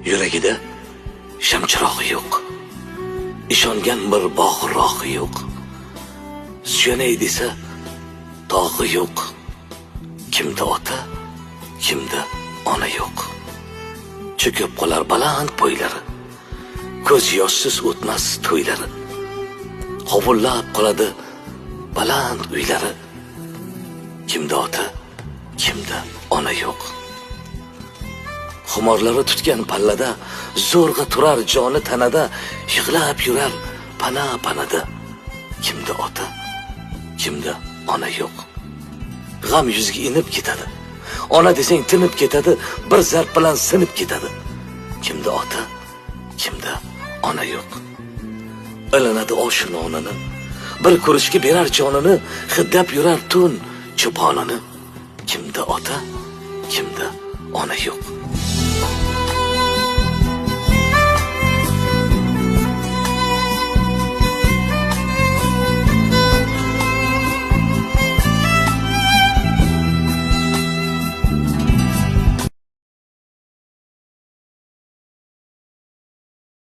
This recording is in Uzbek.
Yuragida shamchirog'i yo'q. Ishongan bir bog'rog'i yo'q. Suyanay desa tog'i yo'q. Kimda ota, kimda ona yo'q. Cho'kib qolar baland bo'ylari. Ko'z yoshsiz o'tmas to'ylari. Hovullab qoladi baland uylari. Kimda ota, kimda ona yo'q. Xumorlari tutgan pallada zo'rg'a turar joni tanada, yig'lab yurar pana panada. Kimda ota, kimda ona yo'q. G'am yuzga inib ketadi. Ona desang tinib ketadi, bir zarb bilan sinib ketadi. Kimda ota, kimda ona yo'q. Ilinadi oshu nonini, bir ko'rishga berar jonini, hiddab yurar tun cho'ponini. Kimda ota, kimda ona yo'q.